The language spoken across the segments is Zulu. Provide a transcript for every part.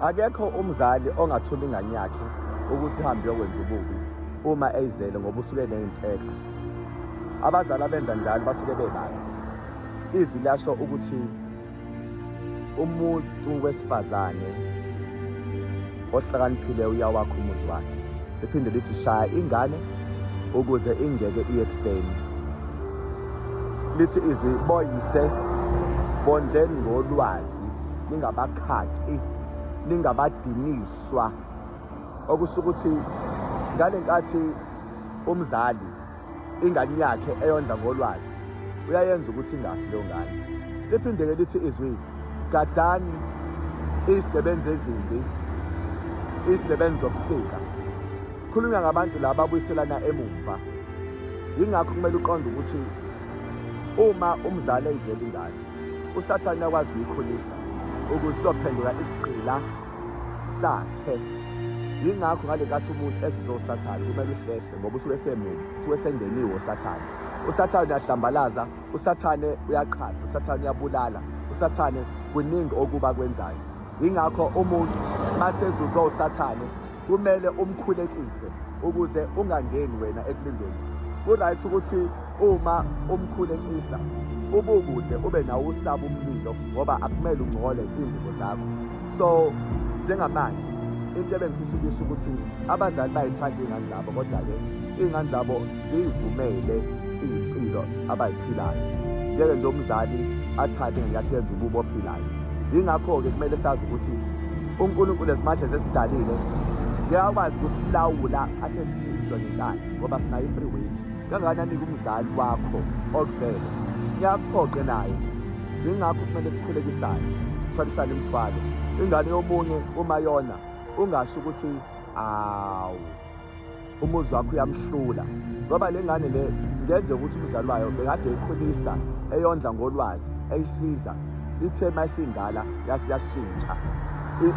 Akekho umzali ongathuma ingane yakhe ukuthi ihambe iyokwenza ububi uma eyizele ngoba usuke eney'nseka. Abazali abenza njalo basuke bebabi. Izwi liyasho ukuthi umuntu wesifazane ohlakaniphile uyawakha umuzi wakhe. Liphinde lithi shaya ingane ukuze ingeke iye ekufeni. Lithi izwi boyise bondleni ngolwazi ningabakhaci ningabadiniswa okusho ukuthi ngale nkathi umzali ingane yakhe eyondla ngolwazi uyayenza ukuthi ingafi leyo ngane. Liphinde-ke lithi izwi gadani izisebenzi ezimbi, izisebenzi zobusika. Khulunywa ngabantu laba abuyiselana emumva. Yingakho kumele uqonde ukuthi uma umzali eyizela ingane, uSathane uyakwazi ukuyikhulisa ukuze izophenduka isigqila sakhe. Yingakho ngale nkathi umuntu ezizwe uSathane kumele uhlehle ngoba usuke esemubi, usuke esengeniwe uSathane. USathane uyahlambalaza, uSathane uyaqhatha, uSathane uyabulala, uSathane kuningi okuba kwenzayo. Yingakho umuntu masezuzwe uSathane kumele umkhulekise ukuze ungangeni wena ekulindeni. Ku-right ukuthi uma umkhulekisa ubukude ube nawo usaba umlilo ngoba akumele ungcole iy'ngubo zakho. So njengamanje into ebengifisa ukuyisho ukuthi abazali bayithanda iy'ngane zabo kodwa-ke iy'ngane zabo ziyivumele iy'mpilo abayiphilayo. Ngeke nje umzali athande ingane yakhe yenze ububi ophilayo. Yingakho-ke kumele sazi ukuthi uNkulunkulu as much as esidalile ngeke akwazi ukusilawula asenzise into ngenkani ngoba sinayo i-free will. Kangakanani-ke umzali wakho okuzele ngiyakuphoqe naye. Yingakho kumele sikhulekisane, sithwalisane imithwalo. Ingane yomunye uma yona ungasho ukuthi awu umuzi wakho uyamhlula ngoba le ngane le ngenzeka ukuthi umzali wayo bekade eyikhulisa eyondla ngolwazi eyisiza ithe uma isindala yasiyashintsha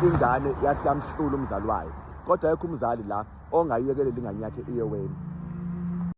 ingane yasiyamhlula umzali wayo kodwa ayekho umzali la ongayiyekelela ingane yakhe iye weni.